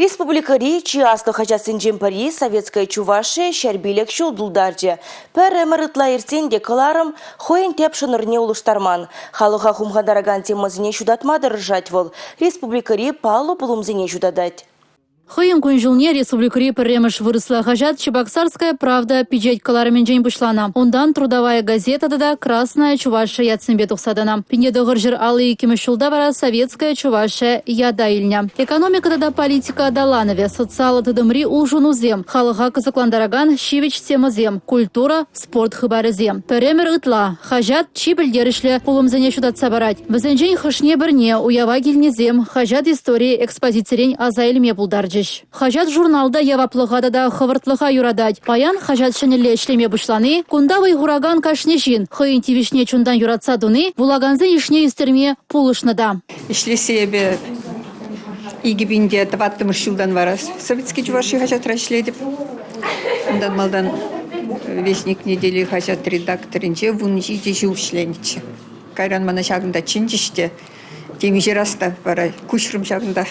Республикӑри чи аслӑ хаҫатсенчен пӗри «Советская Чувашия» 105 ҫул тултарчӗ. Пӗр ӗмӗр ытла иртсен те кӑларӑм хӑйӗн тӗп шӑнӑрне улӑштарман. Халӑха хумхантаракан темӑсене ҫутатма тӑрӑшать вӑл, республикӑри паллӑ пулӑмсене ҫутатать. Хӑйӗн кун-ҫулне республикӑри пӗрремӗш вырӑсла хаҫат «Чебоксарская правда» пичет кӑларӑмӗнчен пуҫланӑ. Унтан «Трудовая газета» тата «Красная Чувашия» ятсемпе тухса тӑнӑ. 1952 ҫулта вара «Советская Чувашия» ята илнӗ. Экономика тата политика аталанӑвӗ, социаллӑ тытӑмри улшӑнусем, халӑха кӑсӑклантаракан ҫивӗч темӑсем, культура, спорт хыпарӗсем. Пӗр ӗмӗр ытла хаҫат чи пӗлтерӗшлӗ пулӑмсене ҫутатса парать. Вӗсенчен хӑшне-пӗрне уява килнисем хаҫат историйӗ экспозицирен аса илме пултарчӗҫ. Хаҫат-журнал та яваплӑха тата хӑвӑртлӑха юратать. Паян хаҫат ҫӗнӗлле ӗҫлеме пуҫлани, кунта вӑй хуракан кашни ҫын хӑйӗн тивӗҫне чунтан юратса туни вулакансен йышне ӳстерме пулӑшнӑ та. Ӗҫлессе эпӗ 2004 ҫултан вара Советский Чуваши хаҫатра ӗҫлетӗп. Унтан малтан Вестник недели хаҫат редакторӗнче 17 ҫул ӗҫленӗччӗ. Кайран мана ҫакӑнта чӗнчӗҫ те темиҫе раз та вара куҫрӑм ҫакӑнта.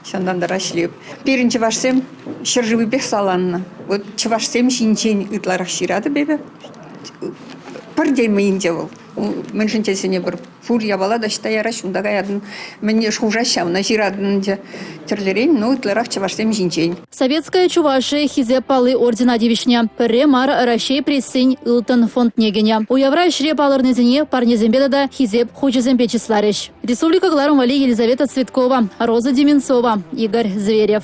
Ҫантан тара ӗҫлеп. Пирӗн чӑвашсем ҫӗршывӗпех саланнӑ. Вот чӑвашсем ҫинчен ытларах ҫыратӑп эпӗ. Пӗр теминче вӑл. Мӗншӗн тесен эпир пур япала та ӑҫта яраҫ, унта каятӑн. Мӗне шухӑша ҫавна ҫыратӑн ӗнтӗ. Тӗрлӗрен, ну, ытларах чӑвашсем ҫинчен. Советская Чувашия Хисеп палли ордена тивӗҫнӗ. Пӗрре мар Раҫҫей прессин ылтӑн фондне кӗнӗ. Уявра ӗҫре палӑрнисене парнесемпе тата Хисеп хучӗсемпе чысларӗҫ. Республика кӑларӑм валли Елизавета Цветкова, Роза Деменцова, Игорь Зверев.